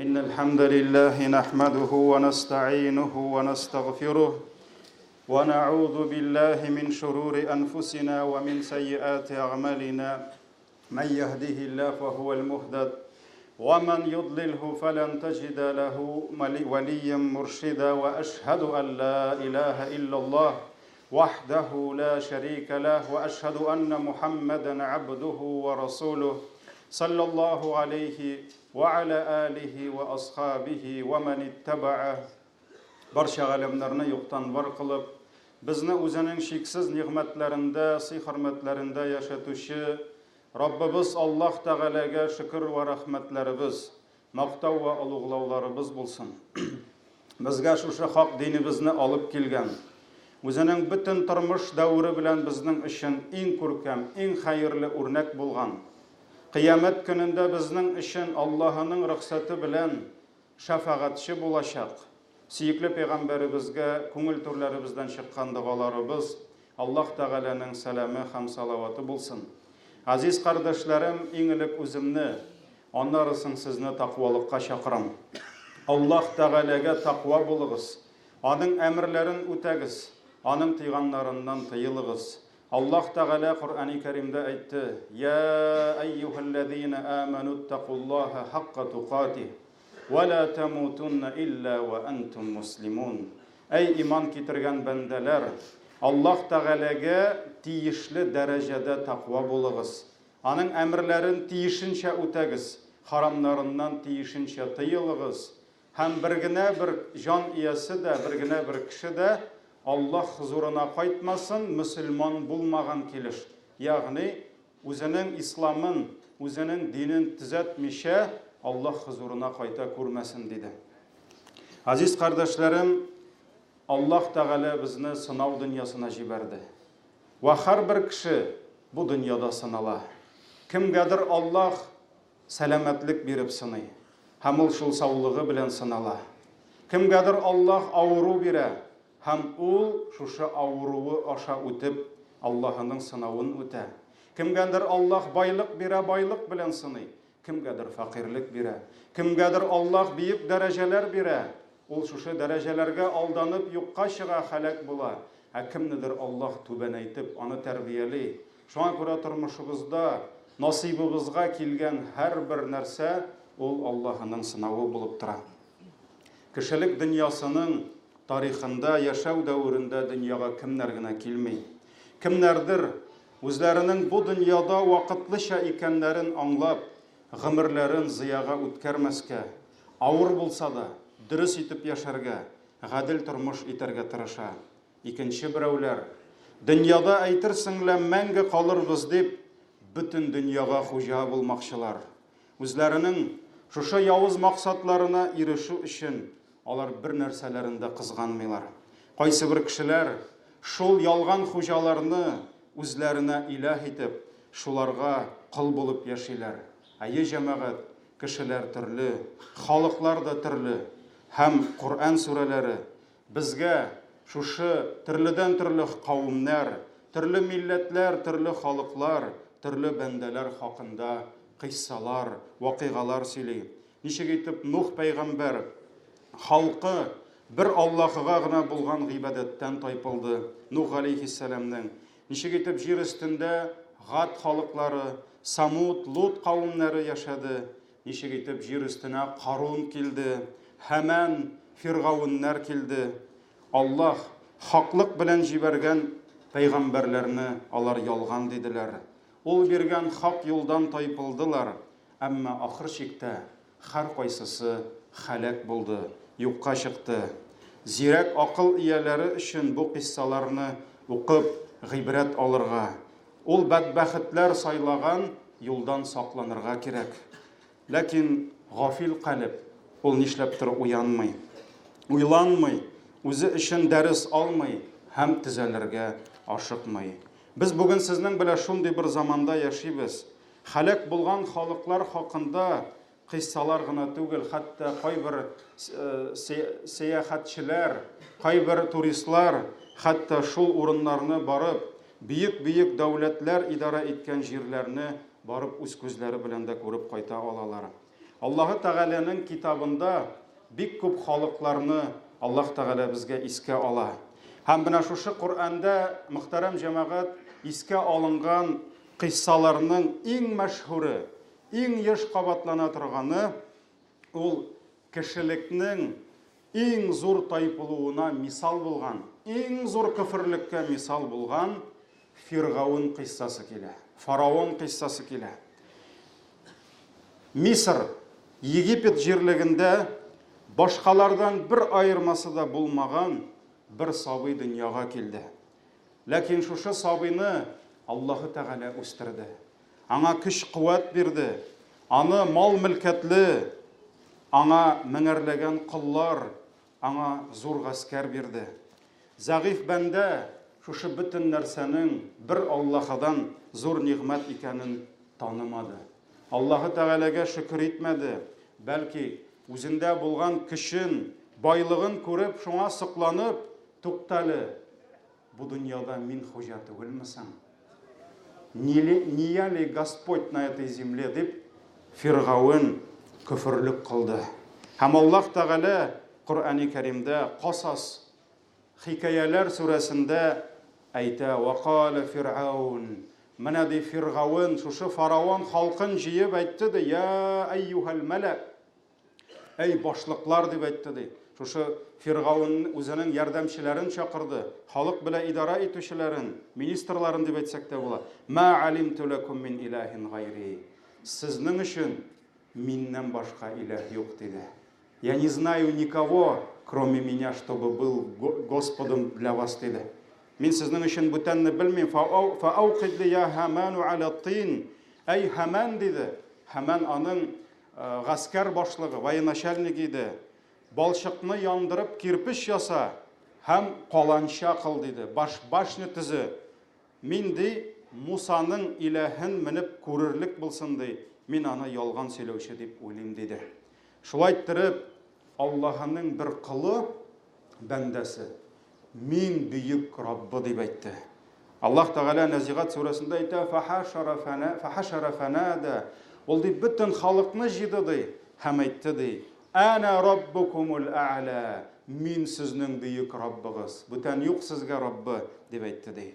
إن الحمد لله نحمده ونستعينه ونستغفره ونعوذ بالله من شرور أنفسنا ومن سيئات أعمالنا من يهده الله فهو المهتد ومن يضلله فلن تجد له وليا مرشدا وأشهد أن لا إله إلا الله وحده لا شريك له وأشهد أن محمدا عبده ورسوله صلى الله عليه وعلى آله وأصحابه ومن اتبعه Барча галәмнәрне юктан бар кылып, безне үзенең чиксез нигъмәтләрендә, сый-хөрмәтләрендә яшәтүче Раббыбыз Аллаһ Тәгаләгә шөкер вә рәхмәтләребез, мактау вә олуглауларыбыз булсын. Безгә шушы хак динебезне алып килгән, үзенең бөтен тормыш дәвере белән безнең өчен иң күркәм, иң хәерле үрнәк булган, Кыямәт көнендә безнең өчен Аллаһының рөхсәте белән шәфәгатьче булачак сөекле пәйгамбәребезгә күңел түрләребездән чыккан догаларыбыз, Аллаһ Тәгаләнең сәламе һәм салаваты булсын. Газиз кардәшләрем, иң элек үземне, аннары соң сезне таквалыкка чакырам. Аллаһ Тәгаләгә таква булыгыз, Аның әмерләрен үтәгез, Аның тыйганнарыннан тыелыгыз. Аллаһ Тәгалә Коръәни Кәримдә әйтте, Йә әйюһәлләзина амәнүттакуллаһа хакка тукатиһ, вә лә тәмутунна илля вә әнтум муслимун. Әй иман китергән бәндәләр, Аллаһ Тәгаләгә тиешле дәрәҗәдә таква булыгыз, Аның әмерләрен тиешенчә үтәгез, харамнарыннан тиешенчә тыелыгыз, Һәм бер генә бер җан иясе дә, бер генә бер кеше дә Аллаһ хозурына кайтмасын, мөселман булмаган килеш, ягъни үзенең исламын, үзенең динен төзәтмичә Аллаһ хозурына кайта күрмәсен, диде. Газиз кардәшләрем, Аллаһ Тәгалә безне сынау дөньясына җибәрде. Вә һәрбер кеше бу дөньяда сынала. Кемгәдер Аллаһ Сәламәтлек биреп сыный. Һәм ул шул саулыгы белән сынала. Кемгәдер Аллаһ авыру бирә, һәм ул шушы авыруы аша үтеп, Аллаһының сынавын үтә. Кемгәдер Аллаһ байлык бирә, байлык белән сыный. Кемгәдер фәкыйрьлек бирә. Кемгәдер Аллаһ биек дәрәҗәләр бирә, ул шушы дәрәҗәләргә алданып юкка чыга, һәлак була. Ә кемнедер Аллаһ түбәнәйтеп, аны тәрбияли. Шуңа күрә тормышыбызда насыйбыбызга килгән һәрбер нәрсә ул Аллаһының сынавы булып тора. Кешелек дөньясының тарихында, яшәү дәверендә дөньяга кемнәр генә килми. Кемнәрдер үзләренең бу дөньяда вакытлыча икәннәрен аңлап, гомерләрен зыяга үткәрмәскә, авыр булса да, дөрес итеп яшәргә, гадел тормыш итәргә тырыша. Икенче берәүләр, дөньяда әйтерсең лә мәңге калырбыз дип, бөтен дөньяга хуҗа булмакчылар. Үзләренең шушы явыз максатларына ирешү өчен алар бер нәрсәләрен дә кызганмыйлар. Кайсыбер кешеләр шул ялган хуҗаларны үзләренә илаһ итеп, шуларга кол булып яшиләр. Әйе, җәмәгать, кешеләр төрле, халыклар да төрле. Һәм Коръән сүрәләре Безгә шушы төрледән-төрле кавемнәр, төрле милләтләр, төрле халыклар, төрле бәндәләр хакында кыйссалар, вакыйгалар сөйли. Ничек итеп Нух пәйгамбәр халкы бер Аллаһыга гына булган гыйбадәттән тайпылды, Нух галәйһиссәламнең. Ничек итеп җир өстендә Гад халыклары, Самуд, Лут кавемнәре яшәде. Ничек итеп җир өстенә Карун килде, Һәмән, Фиргавеннәр килде. Аллаһ хаклык белән җибәргән пәйгамбәрләрне алар ялган диделәр. Ул биргән хак юлдан тайпылдылар, әмма ахыр чиктә һәркайсысы һәлак булды, юкка чыкты. Зирәк акыл ияләре өчен бу кыйссаларны укып, гыйбрәт алырга, Ул бәдбәхетләр сайлаган юлдан сакланырга кирәк. Ләкин гафил калеб, ул нишләптер уянмый. Уйланмый, үзе өчен дәрес алмый һәм төзәлергә ашыкмый. Без бүген сезнең белән шундый бер заманда яшибез. Һәлак булган халыклар хакында Кыйссалар гына түгел, хәтта кайбер сәяхәтчеләр, кайбер туристлар хәтта шул урыннарны барып, бөек-бөек дәүләтләр идарә иткән җирләрне барып үз күзләре белән дә күреп кайта алалар. Аллаһы Тәгаләнең китабында бик күп халыкларны Аллаһ Тәгалә безгә искә ала. Һәм менә шушы Коръәндә, мөхтәрәм җәмәгать, искә алынган кыйссаларның иң мәшһүре, иң еш кабатлана торганы ул кешелекнең иң зур тайпылуына мисал булган, иң зур көферлеккә мисал булган Фиргаун кыйссасы килә. Фараон кыйссасы килә. Мисыр, Египет җирлегендә башкалардан бер аермасы да булмаган бер сабый дөньяга килде. Ләкин шушы сабыйны Аллаһы Тәгалә үстерде. Аңа көч-куәт бирде. Аны мал-мөлкәтле, аңа меңәрләгән коллар, аңа зур гаскәр бирде. Зәгыйфь бәндә шушы бөтен нәрсәнең бер Аллаһыдан зур нигъмәт икәнен танымады. Аллаһы Тәгаләгә шөкер итмәде, бәлки, үзендә булган көчен, байлыгын күреп, шуңа сокланып, Туктале, бу дөньяда мин хуҗа түгелме соң? Не ли, не я ли Господь на этой земле, дип, Фиргавен көферлек кылды. Һәм Аллаһ Тәгалә Коръәни Кәримдә Касас, Хикәяләр сүрәсендә әйтә, Вәкалә Фиргаун, менә ди Фиргавен, шушы фараон халкын җыеп әйтте ди, Я әйюһәл мәлә, әй башлыклар дип әйтте ди. Шушы Фиргавен үзенең ярдәмчеләрен чакырды, халык белән идарә итүчеләрен, министрларын дип әйтсәк тә була. Ма алимту ләкум мин илаһин гайри. Сезнең өчен миннән башка иләһ юк диде. Я не знаю никого, кроме меня, чтобы был Господом для вас, диде. Мин сезнең өчен бүтәнне белмим. Фаауқид ли я Хаману аля тин. Әй Хаман, диде. Хаман аның э, гаскәр башлыгы, военачальник иде. Балчыкны яндырып кирпеч яса һәм каланча кыл, диде. Баш башня төзе. Мин, ди, Мусаның иләһен менеп күрерлек булсын, ди, мин аны ялган сөйләүче дип уйлыйм, диде. Шулай иттереп, Аллаһының бер колы, бәндәсе, Мин бөек Раббы дип әйтте. Аллаһ Тәгалә Нәзигат сүрәсендә әйтә, Фәхәшәрә фәнәдә. Ул ди бөтен халыкны җыйды ди һәм әйтте ди, Әнә раббукумул ә'лә. Мин сезнең бөек Раббыгыз. Бүтән юк сезгә Раббы, дип әйтте ди.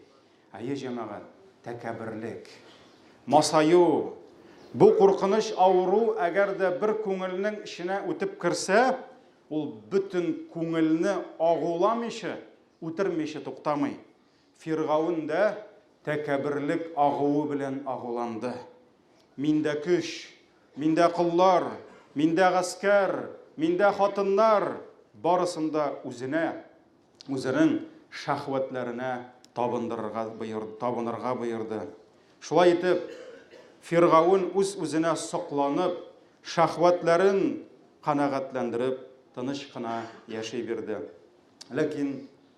Әйе, җәмәгать, тәкәбберлек, масаю, бу куркыныч авыру әгәр дә бер күңелнең эченә үтеп керсә, ул бөтен күңелне агуламыйча, үтермичә туктамый. Фиргавен дә тәкәбберлек агуы белән агуланды. Миндә көч, миндә коллар, миндә гаскәр, миндә хатыннар, барысын да үзенә үзенең шәһвәтләренә табындырырга боерды, табынырга боерды. Шулай итеп, Фиргавен үз-үзенә сокланып, шәһвәтләрен канәгатьләндереп, тыныч кына яши бирде. Ләкин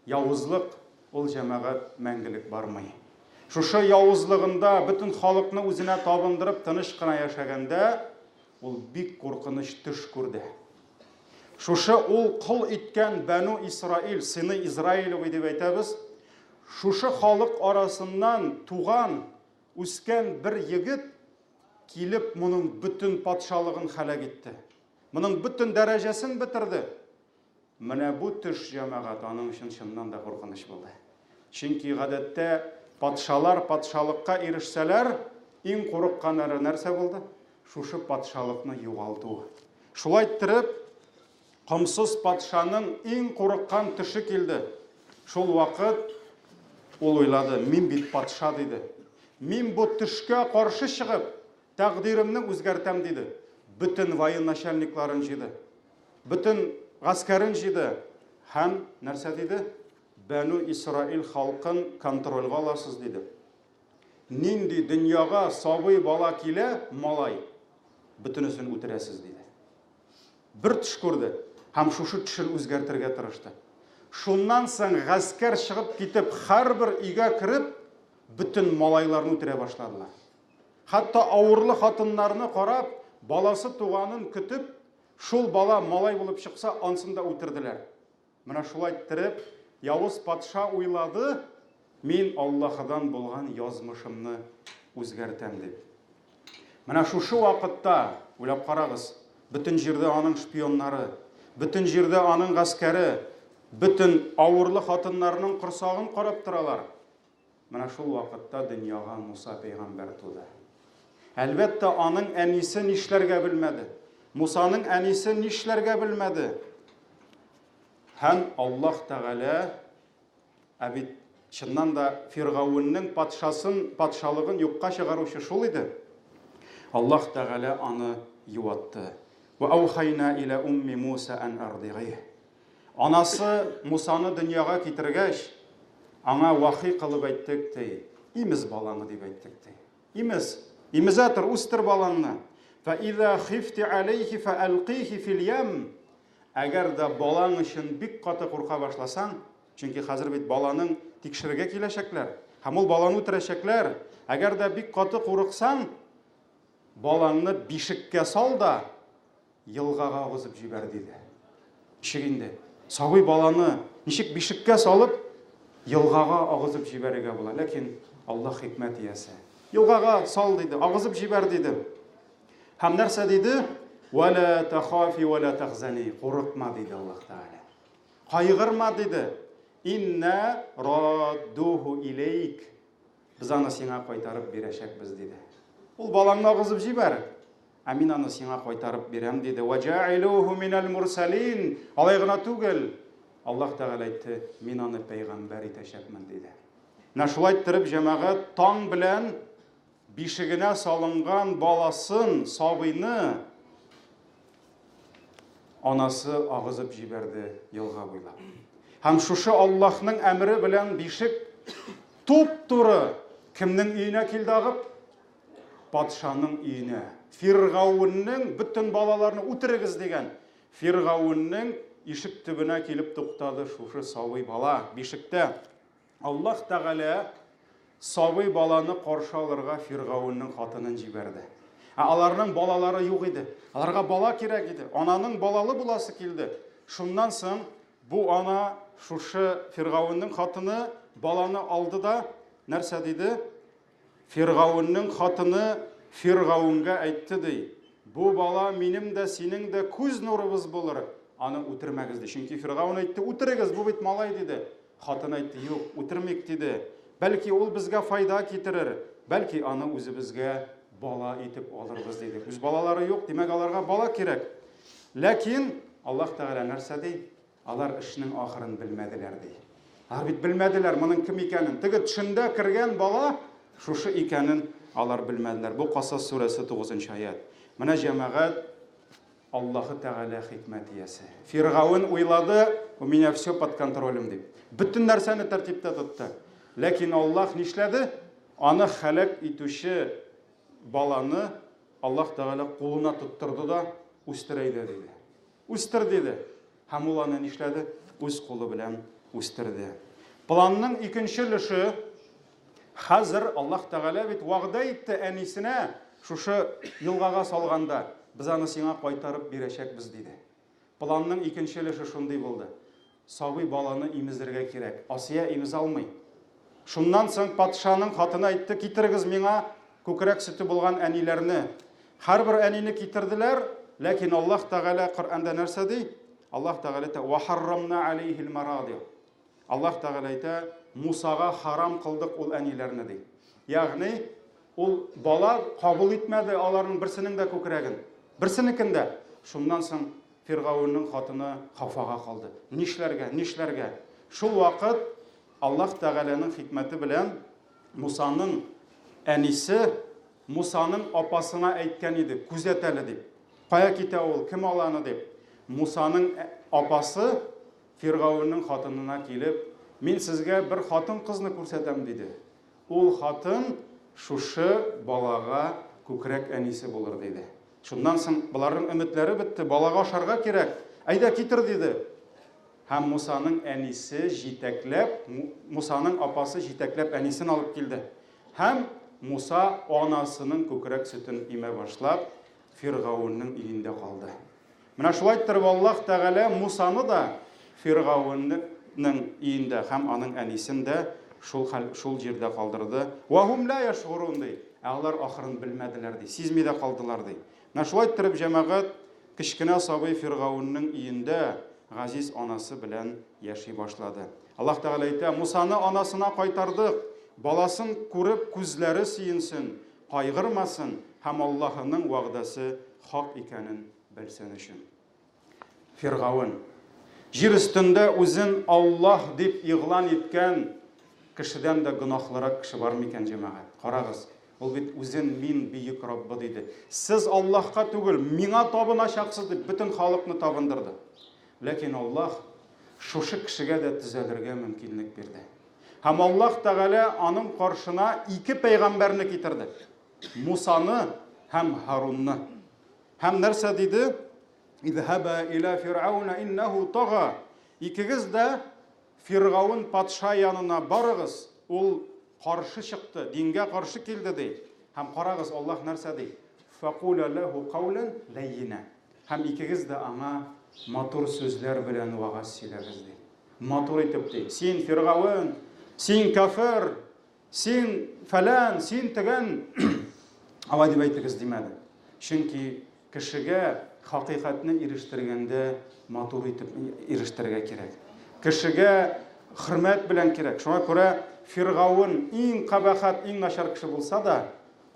явызлык ул җәмәгать мәңгелек бармый. Шушы явызлыгында бөтен халыкны үзенә табындырып тыныч кына яшәгәндә, ул бик куркыныч төш күрде. Шушы ул кол иткән Бәну Исраил, сыны Израилевы дип әйтәбез, шушы халык арасыннан туган, үскән бер егет килеп моның бөтен патшалыгын хәләк итте. Моның бөтен дәрәҗәсен бетерде. Менә бу төш, җәмәгать, аның өчен чыннан да куркыныч булды. Чөнки гадәттә патшалар патшалыкка ирешсәләр, иң курыкканнары нәрсә булды? Шушы патшалыкны югалту. Шулай иттереп, комсыз патшаның иң курыккан төше килде. Шул вакыт ул уйлады, мин бит патша, диде. Мин бу төшкә каршы чыгып, тәкъдиремне үзгәртәм, диде. Бөтен военачальникларын җыйды. Бөтен гаскәрен җыйды һәм нәрсә диде? Бәну Исраил халкын контрольгә аласыз, диде. Нинди дөньяга сабый бала килә, малай, бөтенесен үтерәсез, диде. Бер төш күрде һәм шушы төшен үзгәртергә тырышты. Шуннан соң гаскәр чыгып китеп, һәрбер өйгә кереп, бөтен малайларны үтерә башладылар. Хәтта авырлы хатыннарны карап, баласы туганын көтеп, Шул бала малай булып чыкса, ансын да үтерделәр. Менә шулай иттереп, явыз патша уйлады, мин Аллаһыдан булган язмышымны үзгәртәм дип. Менә шушы вакытта, уйлап карагыз, Бөтен җирдә аның шпионнары, бөтен җирдә аның гаскәре, бөтен авырлы хатыннарның корсагын карап торалар. Менә шул вакытта дөньяга Муса пәйгамбәр туды. Әлбәттә, аның әнисе нишләргә белмәде. Мусаның әнисе нишләргә белмәде. Һәм Аллаһ Тәгалә, ә бит чыннан да Фиргавеннең патшасын, патшалыгын юкка чыгаручы шул иде. Аллаһ Тәгалә аны юатты. Ва аухайна иля умми Муса ан ардигыйх. Анасы Мусаны дөньяга китергәч, аңа вахи кылып әйттек, ди, имез балаңны дип әйттек, ди. Имез, имезә тор, үстер балаңны. Фә иза хифти алейхи фә алқихи фил ям. Әгәр дә балаң өчен бик каты курка башласаң, чөнки хәзер бит баланың тикшерергә киләчәкләр, һәм ул баланы үтерәчәкләр. Әгәр дә бик каты курыксаң, балаңны бишеккә сал да, Елгага агызып җибәр, диде. Ничек инде? Сабый баланы ничек бишеккә салып, елгага агызып җибәрергә була? Ләкин Аллаһ хикмәт иясе. Елгага сал, диде, агызып җибәр, диде. Һәм нәрсә диде? Вәлә тахафи вәлә тахзани. Курыкма, диде Аллаһ Тәгалә. Кайгырма, диде. Инна раддуху илейк. Без аны сиңа кайтарып бирәчәкбез, диде. Ул балаңны агызып җибәр. Ә мин аны сиңа кайтарып бирәм, диде. Вә җаилүһу минәл мурсалин. Алай гына түгел, Аллаһ Тәгалә әйтте, мин аны пәйгамбәр итәчәкмен, диде. Менә шулай иттереп, җәмәгать таң белән бишегенә салынган баласын, сабыйны анасы агызып җибәрде елга буйлап. Һәм шушы Аллаһның әмере белән бишек туп-туры кемнең өенә килде агып? Патшаның өенә. Фиргавеннең бөтен балаларны үтерегез дигән. Фиргавеннең ишек төбенә килеп туктады шушы сабый бала бишектә. Аллаһ Тәгалә сабый баланы каршы алырга Фиргавеннең хатынын җибәрде. Ә аларның балалары юк иде. Аларга бала кирәк иде. Ананың балалы буласы килде. Шуннан соң бу ана шушы Фиргавеннең хатыны баланы алды да нәрсә диде? Фиргавеннең хатыны Фиргавенгә әйтте, ди, Бу бала минем дә, синең дә күз нурыбыз булыр, аны үтермәгез, ди. Чөнки Фиргавен әйтте, Үтерегез, бу бит малай, диде. Хатын әйтте, Юк, үтермик, диде. Бәлки ул безгә файда китерер, бәлки аны үзебезгә бала итеп алырбыз, диде. Үз балалары юк, димәк, аларга бала кирәк. Ләкин Аллаһ Тәгалә нәрсә ди? Алар эшнең ахырын белмәделәр, ди. Алар бит белмәделәр моның кем икәнен. Теге төшендә кергән бала шушы икәнен алар белмәделәр. Бу Касас сүрәсе 9 аять. Менә җәмәгать Аллаһы Тәгалә хикмәт иясе. Фиргавен уйлады, у меня все под контролем дип. Бөтен нәрсәне тәртиптә тотты. Ләкин Аллаһ нишләде? Аны хәләк итүче баланы Аллаһ Тәгалә кулына тоттырды да, үстер әйдә диде. Үстер, диде. Һәм ул аны нишләде? Үз кулы белән үстерде. Планның икенче өлеше, хәзер Аллаһ Тәгалә бит вәгъдә итте әнисенә, шушы елгага салганда, без аны сиңа кайтарып бирәчәкбез, диде. Планның икенче өлеше шундый булды. Сабый баланы имезергә кирәк. Асия имезә алмый. Шуннан соң патшаның хатыны әйтте, китерегез миңа күкрәк сөте булган әниләрне. Һәрбер әнине китерделәр, ләкин Аллаһ Тәгалә Коръәндә нәрсә ди? Аллаһ Тәгалә әйтә, "Ва харрамна алейхил маради". Аллаһ Тәгалә әйтә, Мусага харам кылдык ул әниләрне ди. Ягъни ул бала кабул итмәде аларның берсенең дә күкрәген. Берсенекен дә. Шуннан соң Фиргавеннең хатыны хафага калды. Нишләргә, нишләргә? Шул вакыт Аллаһ Тәгаләнең хикмәте белән Мусаның әнисе Мусаның апасына әйткән иде, күзәт әле дип. Кая китә ул, кем ала аны дип. Мусаның апасы Фиргавеннең хатынына килеп, мин сезгә бер хатын-кызны күрсәтәм, диде. Ул хатын шушы балага күкрәк әнисе булыр, диде. Шуннан соң боларның өметләре бетте, балага ашарга кирәк. Әйдә, китер, диде. Һәм Мусаның әнисе җитәкләп, Мусаның апасы җитәкләп әнисен алып килде. Һәм Муса анасының күкрәк сөтен имә башлап, Фиргавеннең өендә калды. Менә шулай иттереп Аллаһ Тәгалә Мусаны да Фиргавеннең өендә һәм аның әнисен дә шул хәл, шул җирдә калдырды. Ва хум ла яшгурун ди. Ә алар ахырын белмәделәр ди, сизми дә калдылар ди. Менә шулай иттереп җәмәгать. кечкенә сабый Фиргаунның өендә газиз анасы белән яши башлады. Аллаһ Тәгалә әйтә, Мусаны анасына кайтардык, баласын күреп күзләре сөенсен, кайгырмасын һәм Аллаһының вәгъдәсе хак икәнен белсен өчен. Фиргавен. Җир өстендә үзен Аллаһ дип игълан иткән кешедән дә гөнаһлырак кеше бар микән, җәмәгать? Карагыз, ул бит үзен мин бөек Раббы диде. Сез Аллаһка түгел, миңа табыначаксыз дип бөтен халыкны табындырды. Ләкин Аллаһ шушы кешегә дә төзәлергә мөмкинлек бирде. Һәм Аллаһ Тәгалә аның каршына ике пәйгамбәрне китерде. Мусаны һәм Һарунны. Һәм нәрсә диде? Идһаба иля фирауна иннәһу тага. Икегез дә Фиргаун патша янына барыгыз, ул каршы чыкты, дингә каршы килде ди. Һәм карагыз, Аллаһ нәрсә ди? Факула ләһу каулән ләййинә. Һәм икегез дә аңа матур сүзләр белән вәгазь сөйләгез ди. Матур итеп ди. Син Фиргаун, син кафир, Син фәлән, син тегән, алай дип әйтегез димәде. Чөнки кешегә хакыйкатьне ирештергәндә матур итеп ирештерергә кирәк. Кешегә хөрмәт белән кирәк. Шуңа күрә Фиргаун иң кабахәт, иң начар кеше булса да,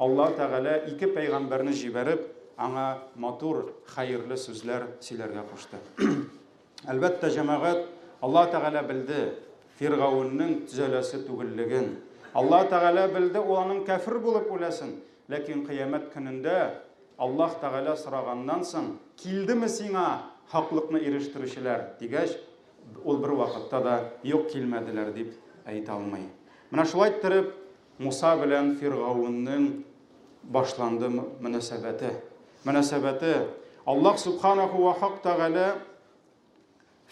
Аллаһ Тәгалә ике пәйгамбәрне җибәреп, аңа матур, хәерле сүзләр сөйләргә кушты. Әлбәттә, җәмәгать, Аллаһ Тәгалә белде Фиргаунның төзәләсе түгеллеген. Аллаһ Тәгалә белде, ул аның кәфер булып үләсен. Ләкин кыямәт көнендә Аллаһ Тәгалә сораганнан соң, килдеме сиңа хаклыкны ирештерүчеләр, дигәч, ул бер вакытта да юк, килмәделәр дип әйтә алмый. Менә шулай иттереп, Муса белән Фиргаунның башланды мөнәсәбәте. Мөнәсәбәте. Аллаһ Субханаху ва Хак Тәгалә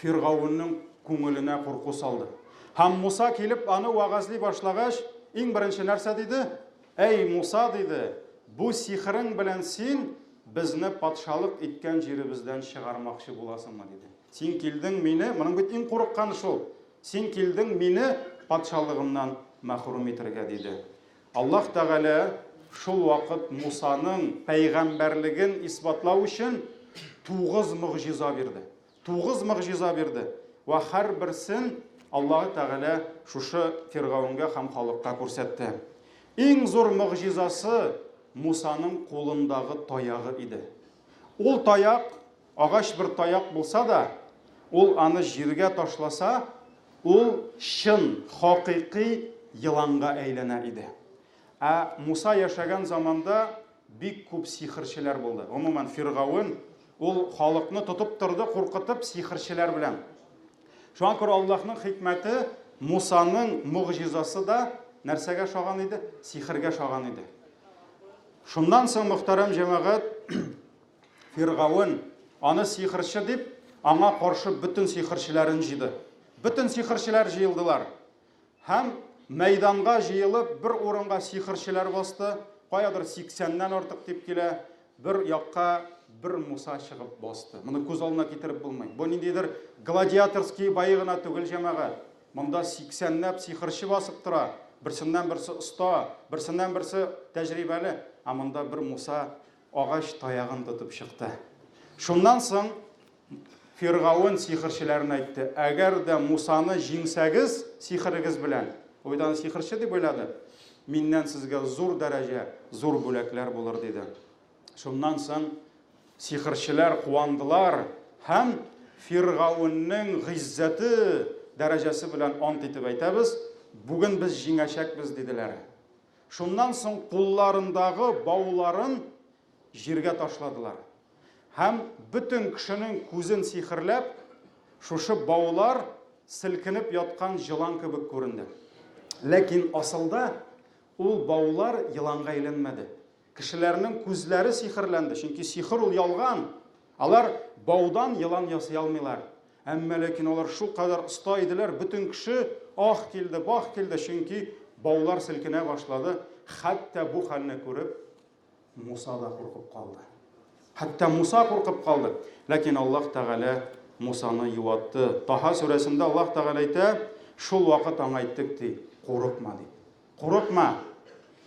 Фиргаунның күңеленә курку салды. Һәм Муса килеп аны вәгазьли башлагач, иң беренче нәрсә диде? Әй, Муса, диде, бу сихерең белән син безне патшалык иткән җиребездән чыгармакчы буласыңмы, диде. Син килдең мине, моның бит иң курыкканы шул. Син килдең мине патшалыгымнан мәхрүм итергә, диде. Аллаһ Тәгалә шул вакыт Мусаның пәйгамбәрлеген исбатлау өчен тугыз могҗиза бирде. Тугыз могҗиза бирде. Вә һәрберсен Аллаһ Тәгалә шушы Фиргавенгә һәм халыкка күрсәтте. Иң зур могҗизасы Мусаның кулындагы таягы иде. Ул таяк Агач бер таяк булса да, ул аны җиргә ташласа, ул чын, хакыйкый еланга әйләнә иде. Ә Муса яшәгән заманда бик күп сихерчеләр булды. Гомумән, Фиргавен ул халыкны тотып торды, куркытып сихерчеләр белән. Шуңа күрә Аллаһның хикмәте Мусаның могҗизасы да нәрсәгә ошаган иде? Сихергә ошаган иде. Шуннан соң, мөхтәрәм җәмәгать, Фиргавен, аны сихерче дип, аңа каршы бөтен сихерчеләрен җыйды. Бөтен сихерчеләр җыелдылар. Һәм мәйданга җыелып, бер урынга сихерчеләр басты. Каядыр 80-нән артык дип килә. Бер якка бер Муса чыгып басты. Моны күз алдына китереп булмый. Бу ниндидер гладиаторский баи гына түгел, җәмәгать. Монда 80-ләп сихерче басып тора. Берсеннән берсе оста, берсеннән берсе тәҗрибәле. Ә монда бер Муса агач таягын тотып чыкты. Шуннан соң Фиргавен сихерчеләренә әйтте, әгәр дә Мусаны җиңсәгез сихерегез белән, ул бит аны сихерче дип уйлады, миннән сезгә зур дәрәҗә, зур бүләкләр булыр, диде. Шуннан соң сихерчеләр куандылар һәм Фиргавеннең гыйззәте дәрәҗәсе белән ант итеп әйтәбез, бүген без җиңәчәкбез, диделәр. Шуннан соң кулларындагы бауларын җиргә ташладылар. Һәм бөтен кешенең күзен сихерләп, шушы баулар селкенеп яткан җылан кебек күренде. Ләкин асылда ул баулар еланга әйләнмәде. Кешеләрнең күзләре сихерләнде, чөнки сихер ул ялган. Алар баудан елан ясый алмыйлар. Әмма ләкин алар шулкадәр оста иделәр, бөтен кеше ах килде, бах килде, чөнки баулар селкенә башлады. Хәтта бу хәлне күреп, Муса да куркып калды. Хәтта Муса куркып калды. Ләкин Аллаһ Тәгалә Мусаны юатты. Таһа сүрәсендә Аллаһ Тәгалә әйтә, шул вакыт аңа әйттек ди, курыкма дип. Курыкма!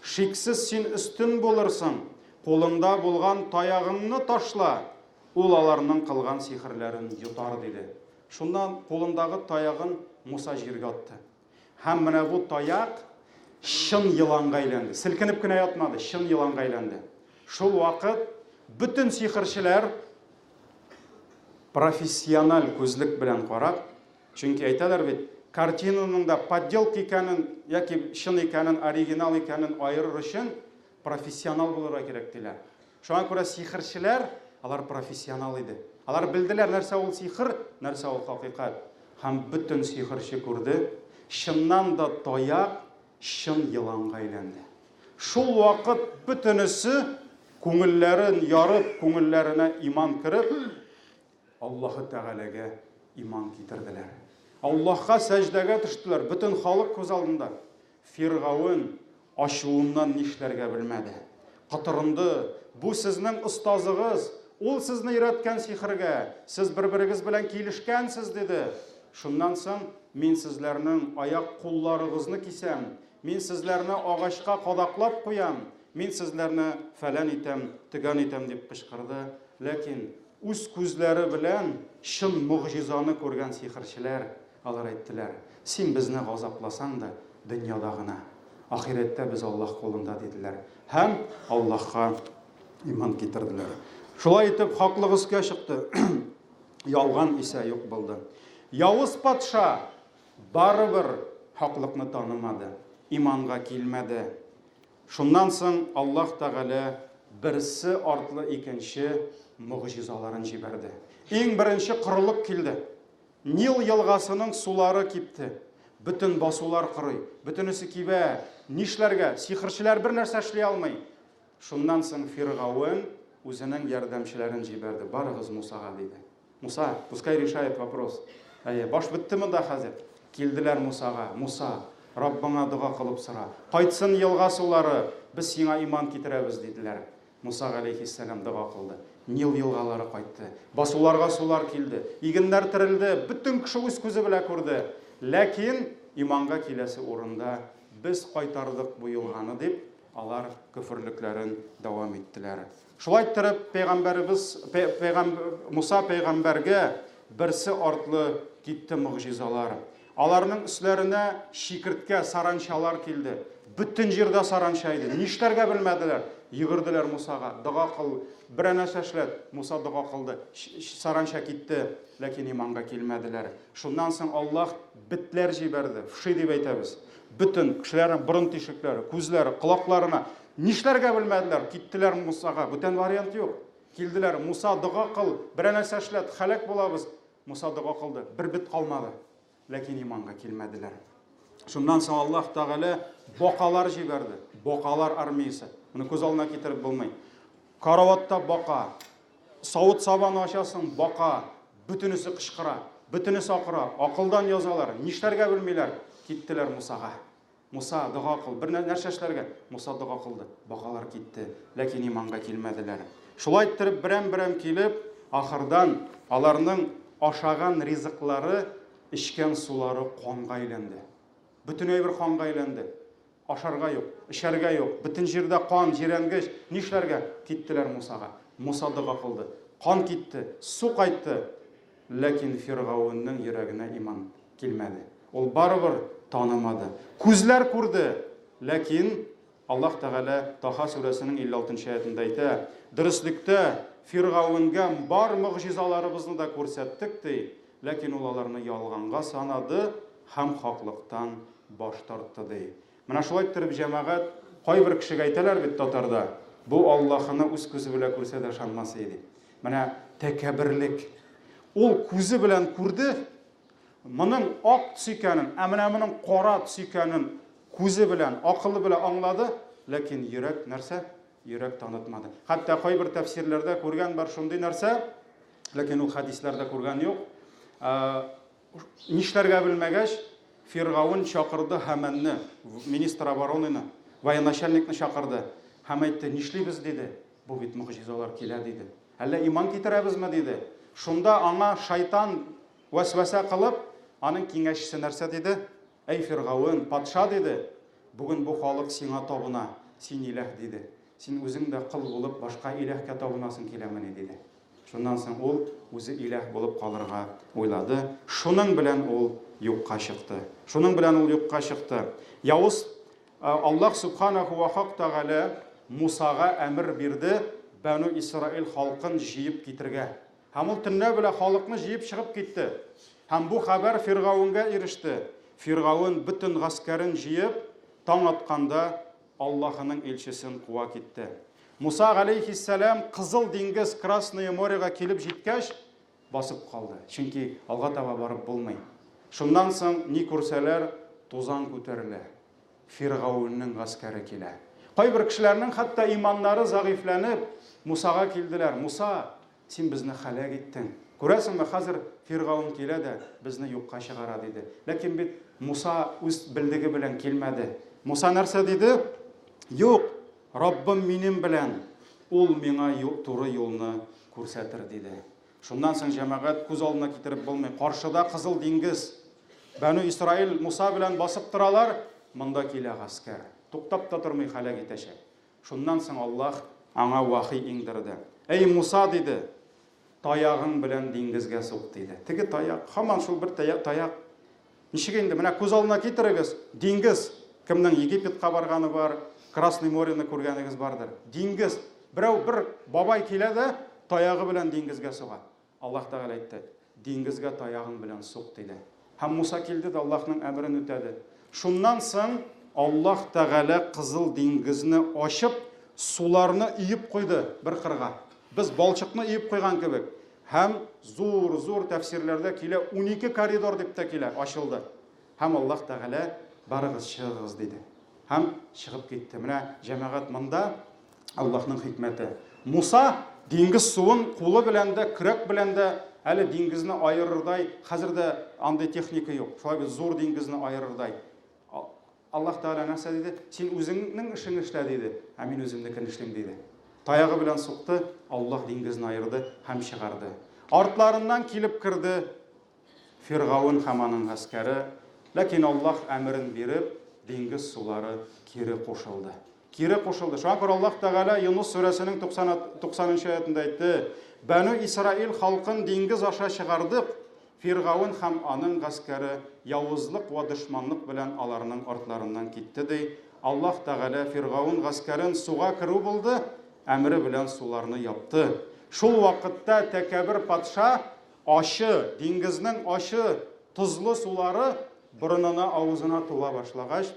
Шиксез син өстен булырсың. Кулыңда булган таягыңны ташла. Ул аларның кылган сихерләрен йотар, диде. Шуннан кулындагы таягын Муса җиргә атты. Һәм менә бу таяк чын еланга әйләнде. Селкенеп кенә ятмады, чын еланга әйләнде. Шул вакыт бөтен сихерчеләр профессиональ күзлек белән карап, чөнки әйтәләр бит, картинаның да подделка икәнен яки чын икәнен, оригинал икәнен аерыр өчен профессионал булырга кирәк диләр. Шуңа күрә сихерчеләр, алар профессионал иде. Алар белделәр, нәрсә ул сихер, нәрсә ул хакыйкать. Һәм бөтен сихерче күрде, чыннан да таяк чын еланга әйләнде. Шул вакыт бөтенесе күңелләрен ярып, күңелләренә иман кереп, Аллаһы Тәгаләгә иман китерделәр. Аллаһка сәҗдәгә төштеләр, бөтен халык күз алдында. Фиргавен ачуыннан нишләргә белмәде. Котырынды. Бу сезнең остазыгыз, ул сезне өйрәткән сихергә, сез бер-берегез белән килешкәнсез, диде. Шуннан соң мин сезләрнең аяк-кулларыгызны кисәм, мин сезләрне агачка кадаклап куям, мин сезләрне фәлән итәм, төгән итәм, дип кычкырды. Ләкин үз күзләре белән чын могҗизаны күргән сихерчеләр, алар әйттеләр, Син безне газапласаң да, дөньяда гына. Ахирәттә без Аллаһ кулында, диделәр. Һәм Аллаһка иман китерделәр. Шулай итеп, хаклык өскә чыкты. Ялган исә юк булды. Явыз патша барыбер хаклыкны танымады, иманга килмәде. Шуннан соң Аллаһ Тәгалә берсе артлы икенче могҗизаларын җибәрде. Иң беренче корылык килде. Нил елгасының сулары кипте. Бөтен басулар корый, бөтенесе кибә. Нишләргә? Сихерчеләр бер нәрсә эшли алмый. Шуннан соң Фиргавен үзенең ярдәмчеләрен җибәрде. Барыгыз Мусага, диде. Муса, пускай решает вопрос. Әйе, баш бетте монда хәзер. Килделәр Мусага. Муса, Раббыңа дога кылып сора. Кайтсын елга сулары, без сиңа иман китерәбез, диделәр. Муса галәйһиссәлам дога кылды. Нил елгалары кайтты. Басуларга сулар килде. Игеннәр терелде. Бөтен кеше үз күзе белән күрде. Ләкин иманга киләсе урында без кайтардык бу елганы дип, алар көферлекләрен дәвам иттеләр. Шулай иттереп, пәйгамбәребез пәйгам Муса пәйгамбәргә берсе артлы китте могҗизалар. Аларның өсләренә чикерткә, саранчалар килде. Бөтен җирдә саранча иде. Нишләргә белмәделәр. Йөгерделәр Мусага. Дога кыл, берәр нәрсә эшләт. Муса дога кылды. Саранча китте, ләкин иманга килмәделәр. Шуннан соң Аллаһ бетләр җибәрде. Вши дип әйтәбез. Бөтен кешеләрнең борын тишекләре, күзләре, колакларына нишләргә белмәделәр. Киттеләр Мусага. Бүтән вариант юк. Килделәр. Муса, дога кыл, берәр нәрсә эшләт, һәлак булабыз. Муса дога кылды, бер бет калмады. Ләкин иманга килмәделәр. Шуннан соң Аллаһ Тәгалә бакалар җибәрде. Бакалар армиясе. Моны күз алдына китереп булмый. Караватта бака, савыт-сабаны ачасың, бака, бөтенесе кычкыра, бөтенесе акыра, акылдан язалар, нишләргә белмиләр. Киттеләр Мусага. Муса, дога кыл, бер нәрсә эшләргә. Муса дога кылды, бакалар китте, ләкин иманга килмәделәр. Шулай иттереп, берәм-берәм килеп, ахырдан аларның ашаган ризыклары, эчкән сулары канга әйләнде. Бөтен әйбер канга әйләнде. Ашарга юк, эчәргә юк, бөтен җирдә кан, җирәнгеч. Нишләргә? Киттеләр Мусага. Муса дога кылды. Кан китте, су кайтты. Ләкин Фиргавеннең йөрәгенә иман килмәде. Ул барыбер танымады. Күзләр күрде, ләкин Аллаһ Тәгалә Таха сүрәсенең 56 нчы аятында әйтә, Дөреслектә, Фиргавенгә бар могҗизаларыбызны да күрсәттек, ди, ләкин ул аларны ялганга санады һәм хаклыктан баш тартты, ди. Менә шулай иттереп, җәмәгать, кайбер кешегә әйтәләр бит татарда, бу Аллаһыны үз күзе белән күрсә дә ышанмас иде, дип. Менә тәкәбберлек. Ул күзе белән күрде, моның ак төс икәнен, ә менә моның кара төс икәнен күзе белән, акылы белән аңлады, ләкин йөрәк нәрсә? Йөрәк танытмады. Хәтта кайбер тәфсирләрдә күргән бар шундый нәрсә, ләкин ул хәдисләрдә күргән юк. Нишләргә белмәгәч, Фиргавен чакырды Һаманны, министр обороныны, военачальникны чакырды һәм әйтте, нишлибез, диде. Бу бит могҗизалар килә, диде. Әллә иман китерәбезме, диде. Шунда аңа шайтан вәсвәсә кылып, аның киңәшчесе нәрсә диде? Әй Фиргавен, патша, диде, бүген бу халык сиңа табына, син иләһ, диде. Син үзең дә кол булып, башка иләһкә табынасың киләмени, диде. Шуннан соң ул үзе иләһ булып калырга уйлады. Шуның белән ул юкка чыкты. Шуның белән ул юкка чыкты. Явыз Аллаһ Субханаху ва Хак Тәгалә Мусага әмер бирде Бәну Исраил халкын җыеп китергә. Һәм ул төнлә белән халыкны җыеп чыгып китте. Һәм бу хәбәр Фиргавенгә иреште. Фиргавен бөтен гаскәрен җыеп, таң атканда Аллаһының илчесен куа китте. Муса галәйһиссәлам Кызыл диңгез, Красное морега килеп җиткәч, басып калды. Чөнки алга таба барып булмый. Шуннан соң ни күрсәләр, тузан күтәрелә. Фиргавеннең гаскәре килә. Кайбер кешеләрнең хәтта иманнары зәгыйфьләнеп, Мусага килделәр. Муса, Син безне һәлак иттең. Күрәсеңме, хәзер Фиргаун килә дә безне юкка чыгара, диде. Ләкин бит Муса үз белдеге белән килмәде. Муса нәрсә диде? Юк, Раббым минем белән, ул миңа туры юлны күрсәтер, диде. Шуннан соң, җәмәгать, күз алдына китереп булмый. Каршыда Кызыл диңгез. Бәнү Исраил Муса белән басып торалар, монда килә гаскәр. Туктап та тормый һәлак итәчәк. Шуннан соң Аллаһ аңа вахи иңдерде. Әй Муса, диде, таягың белән диңгезгә сук, диде. Теге таяк, һаман шул бер таяк. Ничек инде, менә күз алдына китерегез, диңгез. Кемнең Египетка барганы бар, Красный морены күргәнегез бардыр. Диңгез. Берәү бер бабай килә дә, таягы белән диңгезгә суга. Аллаһ Тәгалә әйтте, Диңгезгә таягың белән сук, диде. Һәм Муса килде дә Аллаһның әмерен үтәде. Шуннан соң Аллаһ Тәгалә Кызыл диңгезне ачып, суларны өеп куйды бер кырга. Без балчыкны өеп куйган кебек. Һәм зур-зур тәфсирләрдә килә, 12 коридор дип тә килә, ачылды. Һәм Аллаһ Тәгалә, Барыгыз, чыгыгыз, диде. Һәм чыгып китте. Менә, җәмәгать, монда Аллаһның хикмәте. Муса диңгез суын кулы белән дә, көрәк белән дә әле диңгезне аерырдай, хәзер дә андый техника юк. Шулай бит, зур диңгезне аерырдай. Аллаһ Тәгалә нәрсә диде? Син үзеңнең эшеңне эшлә, диде, ә мин үземнекен эшлим, диде. Таягы белән сукты, Аллаһ диңгезне аерды һәм чыгарды. Артларыннан килеп керде Фиргавен һәм аның гаскәре, ләкин Аллаһ әмерен биреп, диңгез сулары кире кушылды. Кире кушылды. Шуңа күрә Аллаһ Тәгалә Юнус сүрәсенең 90 нчы аятында әйтте, Бәнү Исраил халкын диңгез аша чыгардык, Фиргавен һәм аның гаскәре явызлык вә дошманлык белән аларның артларыннан китте, ди. Аллаһ Тәгалә Фиргавен гаскәрен суга керү булды, әмере белән суларны япты. Шул вакытта тәкәбер патша Ачы, диңгезнең ачы, тозлы сулары борынына, авызына тула башлагач,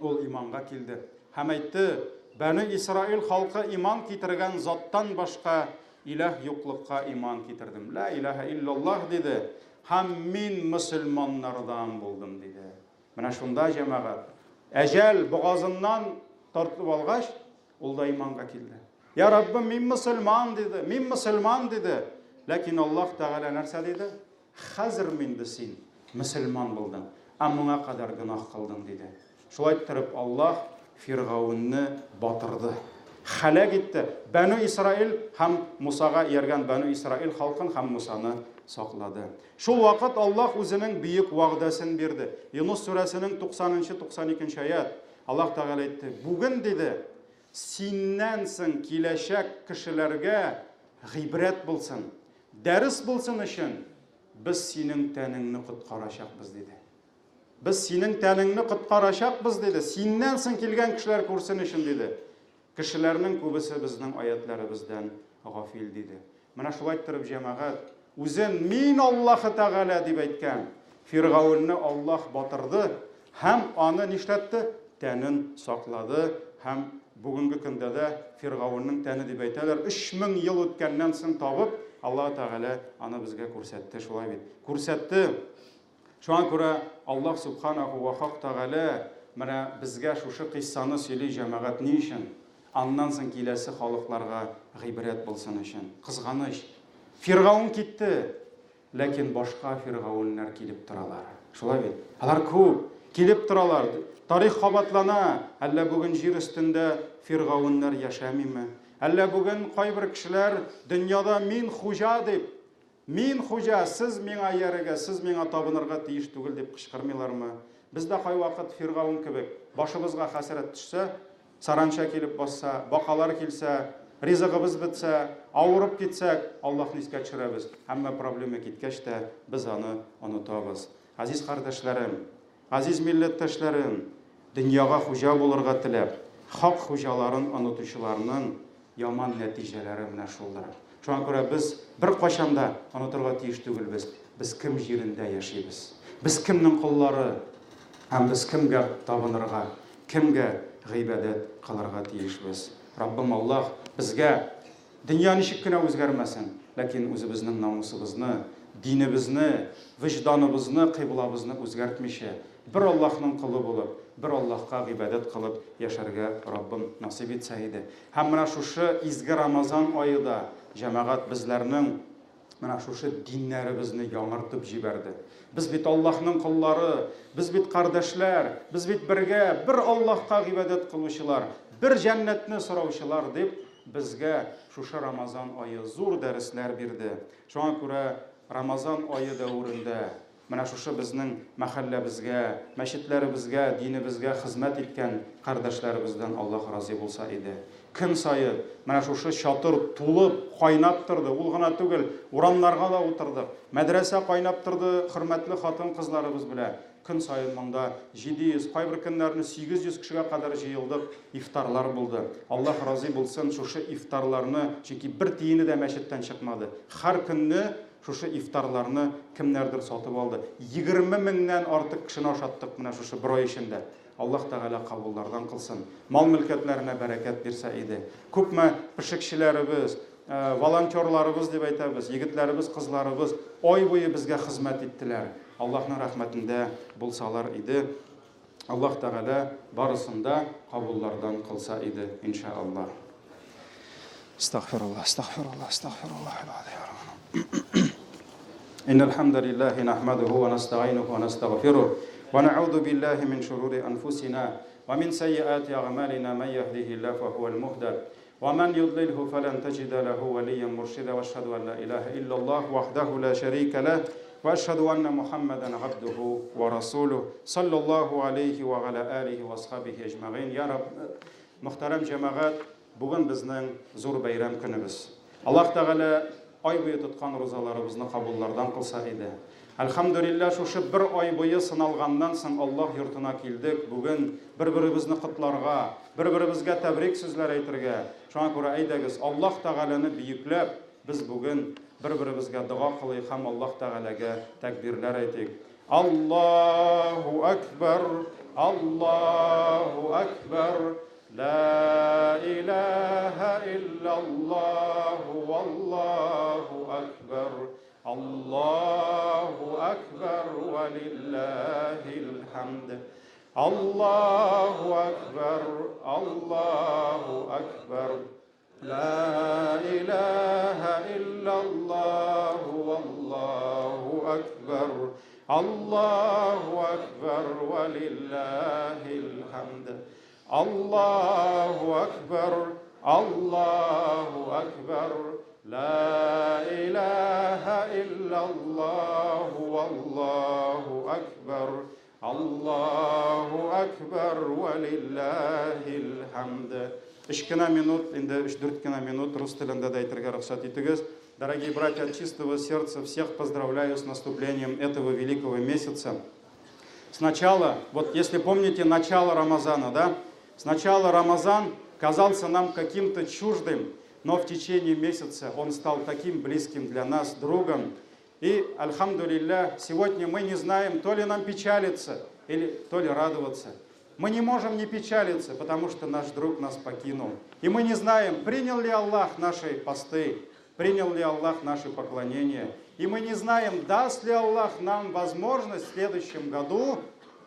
ул иманга килде һәм әйтте, Бәнү Исраил халкы иман китергән заттан башка иләһ юклыкка иман китердем. Лә иләһә иллаллаһ, диде, һәм мин мөселманнардан булдым, диде. Менә шунда, җәмәгать, әҗәл богазыннан тартып алгач, Ул да иманга килде. Я Раббым, мин мөселман, диде. Мин мөселман, диде. Ләкин Аллаһ Тәгалә нәрсә диде? Хәзер инде син мөселман булдың, ә моңа кадәр гөнаһ кылдың, диде. Шулай иттереп Аллаһ Фиргаунны батырды. Хәләк итте. Бәнү Исраил һәм Мусага ияргән Бәнү Исраил халкын һәм Мусаны саклады. Шул вакыт Аллаһ үзенең бөек вәгъдәсен бирде. Юнус сүрәсенең 90-92 аят. Аллаһ Тәгалә әйтте, Бүген, диде, синнән соң киләчәк кешеләргә гыйбрәт булсын, дәрес булсын өчен, без синең тәнеңне коткарачакбыз, диде. Без синең тәнеңне коткарачакбыз, диде. Синнән соң килгән кешеләр күрсен өчен, диде. Кешеләрнең күбесе безнең аятьләребездән гафил, диде. Менә шулай иттереп, җәмәгать, үзен мин Аллаһы Тәгалә дип әйткән Фиргавенне Аллаһ батырды һәм аны нишләтте? Тәнен саклады һәм бүгенге көндә дә Фиргавеннең тәне дип әйтәләр. 3000 ел үткәннән соң табып, Аллаһы Тәгалә аны безгә күрсәтте, шулай бит. Күрсәтте. Шуңа күрә Аллаһ Субханаху ва Хак Тәгалә менә безгә шушы кыйссаны сөйли, җәмәгать, ни өчен? Аннан соң киләсе халыкларга гыйбрәт булсын өчен. Кызганыч, Фиргаун китте, ләкин башка фиргауннар килеп торалар. Шулай бит? Алар күп, килеп торалар. Тарих кабатлана. Әллә бүген җир өстендә фиргауннар яшәмиме? Әллә бүген кайбер кешеләр дөньяда мин хуҗа дип, Мин хуҗа, сез миңа иярергә, сез миңа табынырга тиеш түгел, дип кычкырмыйлармы? Без дә кайвакыт Фиргаун кебек, башыбызга хәсрәт төшсә, саранча килеп басса, бакалар килсә, Ризыгыбыз бетсә, авырып китсәк, Аллаһны искә төшерәбез. Әмма проблема киткәч тә, без аны онытабыз. Газиз кардәшләрем, газиз милләттәшләрем, дөньяга хуҗа булырга теләп, хак хуҗаларын онытучыларның яман нәтиҗәләре менә шулдыр. Шуңа күрә без беркайчан да онытырга тиеш түгелбез, без кем җирендә яшибез, без кемнең коллары һәм без кемгә табынырга, кемгә гыйбадәт кылырга тиешбез. Раббым Аллаһ безгә дөнья ничек кенә үзгәрмәсен, ләкин үзебезнең намусыбызны, динебезне, вөҗданыбызны, кыйблабызны үзгәртмичә, бер Аллаһның колы булып, бер Аллаһка гыйбадәт кылып яшәргә Раббым насыйп итсә иде. Һәм менә шушы изге Рамазан ае да, җәмәгать, безләрнең менә шушы диннәребезне яңартып җибәрде. Без бит Аллаһның коллары, без бит кардәшләр, без бит бергә, бер Аллаһка гыйбадәт кылучылар, бер җәннәтне сораучылар дип, безгә шушы Рамазан ае зур дәресләр бирде. Шуңа күрә Рамазан ае дәверендә Менә шушы безнең мәхәлләбезгә, мәчетләребезгә, динебезгә хезмәт иткән кардәшләребездән Аллаһ разый булса иде. Көн саен менә шушы чатыр тулып, кайнап торды. Ул гына түгел, урамнарга да утырдык. Мәдрәсә кайнап торды хөрмәтле хатын-кызларыбыз белән. Көн саен монда 700, кайбер көннәрне 800 кешегә кадәр җыелдык, ифтарлар булды. Аллаһ разый булсын шушы ифтарларны, чөнки бер тиене дә мәчеттән чыкмады. Һәр көнне Шушы ифтарларны кемнәрдер сатып алды. 20 меңнән артык кешене ашаттык менә шушы бер ай эчендә. Аллаһ Тәгалә кабуллардан кылсын. Мал-мөлкәтләренә бәрәкәт бирсә иде. Күпме пешекчеләребез, волонтерларыбыз дип әйтәбез, егетләребез, кызларыбыз ай буе безгә хезмәт иттеләр. Аллаһның рәхмәтендә булсалар иде. Аллаһ Тәгалә барысын да кабуллардан кылса иде, иншааллаһ. Астагфируллаһ, астагфируллаһ, астагфируллаһ аль-азим. إن الحمد لله نحمده ونستعينه ونستغفره ونعوذ بالله من شرور أنفسنا ومن سيئات أعمالنا من يهده الله فهو المهتد ومن يضلله فلن تجد له وليا مرشدا واشهد أن لا إله إلا الله وحده لا شريك له واشهد أن محمدا عبده ورسوله صلى الله عليه وعلى آله وأصحابه أجمعين يا رب Мөхтәрәм җәмәгать, бүген безнең зур бәйрәм көнебез. Аллаһ Тәгалә ай буе тоткан рузаларыбызны кабуллардан кылса иде. Әлхәмдүлилләһ, шушы бер ай буе сыналганнан соң Аллаһ йортына килдек, бүген бер-беребезне котларга, бер-беребезгә тәбрик сүзләр әйтергә. Шуңа күрә әйдәгез, Аллаһ Тәгаләне бөекләп, без бүген бер-беребезгә дога кылыйк һәм Аллаһ Тәгаләгә тәкбирләр әйтик. Аллаһу әкбәр, Аллаһу әкбәр, ла илаһа иллаллаһу, валлаһу әкбәр. Аллаһу әкбәр вә лиллаһил хәмд. Аллаһу әкбәр, Аллаһу әкбәр. Ла илаһа иллаллаһу валлаһу әкбәр. Аллаһу әкбәр вә лиллаһил хәмд. Аллаһу әкбәр, Аллаһу әкбәр, ла илаһа иллаллаһу, валлаһу әкбәр, Аллаһу әкбәр, вә лиллаһил хәмд. Өч кенә минут, инде өч-дүрт кенә минут рус телендә дә әйтергә рөхсәт итегез. Дорогие братья, от чистого сердца всех поздравляю с наступлением этого великого месяца. Сначала, вот если помните начало Рамазана, да? Сначала Рамазан казался нам каким-то чуждым, но в течение месяца он стал таким близким для нас другом. И, альхамдулилля, сегодня мы не знаем, то ли нам печалиться, или то ли радоваться. Мы не можем не печалиться, потому что наш друг нас покинул. И мы не знаем, принял ли Аллах наши посты, принял ли Аллах наши поклонения. И мы не знаем, даст ли Аллах нам возможность в следующем году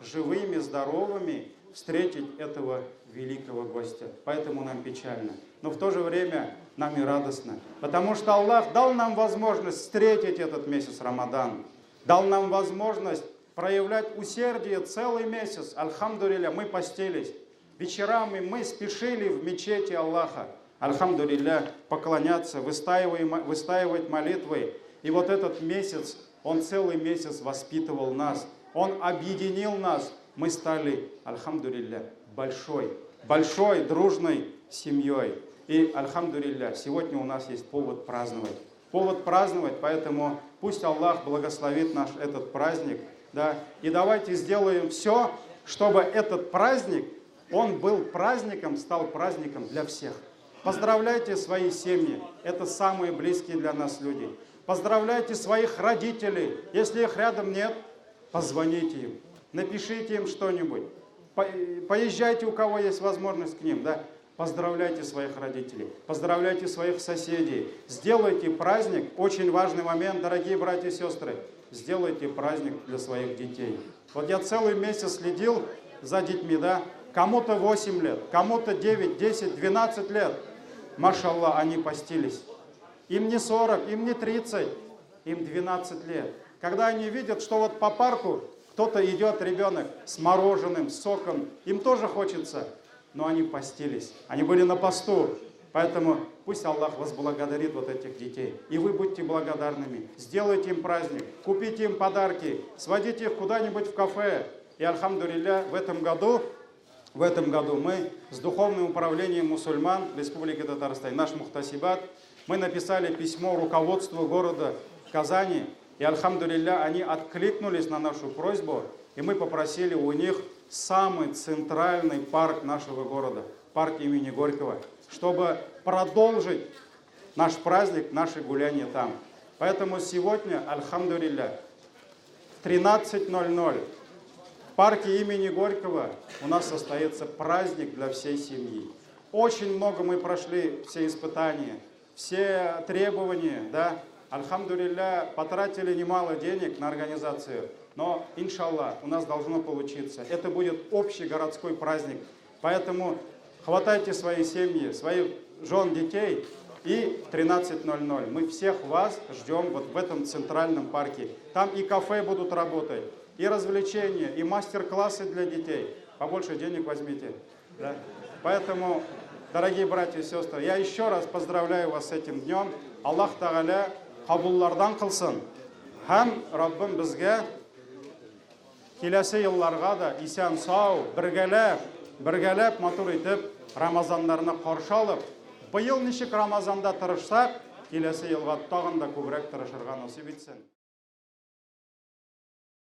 живыми, здоровыми встретить этого великого гостя. Поэтому нам печально. Но в то же время нам и радостно. Потому что Аллах дал нам возможность встретить этот месяц Рамадан. Дал нам возможность проявлять усердие целый месяц. Альхамдулилля, мы постились. Вечерами мы спешили в мечети Аллаха. Альхамдулилля, поклоняться, выстаивать молитвы. И вот этот месяц, он целый месяц воспитывал нас. Он объединил нас. Мы стали, альхамдулилля, большой, большой дружной семьей. И, альхамдулилля, сегодня у нас есть повод праздновать. Повод праздновать, поэтому пусть Аллах благословит наш этот праздник. Да? И давайте сделаем все, чтобы этот праздник, он был праздником, стал праздником для всех. Поздравляйте свои семьи, это самые близкие для нас люди. Поздравляйте своих родителей, если их рядом нет, позвоните им, напишите им что-нибудь, поезжайте, у кого есть возможность к ним, да? Поздравляйте своих родителей, поздравляйте своих соседей. Сделайте праздник, очень важный момент, дорогие братья и сестры, сделайте праздник для своих детей. Вот я целый месяц следил за детьми, да, кому-то 8 лет, кому-то 9, 10, 12 лет. Машалла, они постились. Им не 40, им не 30, им 12 лет. Когда они видят, что вот по парку кто-то идет, ребенок, с мороженым, с соком, им тоже хочется, но они постились, они были на посту. Поэтому пусть Аллах возблагодарит вот этих детей. И вы будьте благодарными. Сделайте им праздник, купите им подарки, сводите их куда-нибудь в кафе. И, альхамдулилля, в этом году мы с Духовным управлением мусульман Республики Татарстан, наш мухтасибат, мы написали письмо руководству города Казани. И, альхамдулилля, они откликнулись на нашу просьбу. И мы попросили у них самый центральный парк нашего города, парк имени Горького, чтобы продолжить наш праздник, наши гуляния там. Поэтому сегодня, альхамдулилля, в 13:00 в парке имени Горького у нас состоится праздник для всей семьи. Очень много мы прошли все испытания, все требования, да. Альхамдулилля, потратили немало денег на организацию, но, иншаллах, у нас должно получиться. Это будет общий городской праздник. Поэтому хватайте свои семьи, своих жен, детей, и в 13:00 мы всех вас ждем вот в этом центральном парке. Там и кафе будут работать, и развлечения, и мастер-классы для детей. Побольше денег возьмите. Да? Поэтому, дорогие братья и сестры, я еще раз поздравляю вас с этим днем. Аллах Тағала кабуллардан кылсын. Һәм Раббым безгә киләсе елларга да исән сау, бергәләп, бергәләп матур итеп Рамазаннарны каршы алып, быел ничек Рамазанда тырышсак, киләсе елга тагын да күбрәк тырышырга насыйп итсен.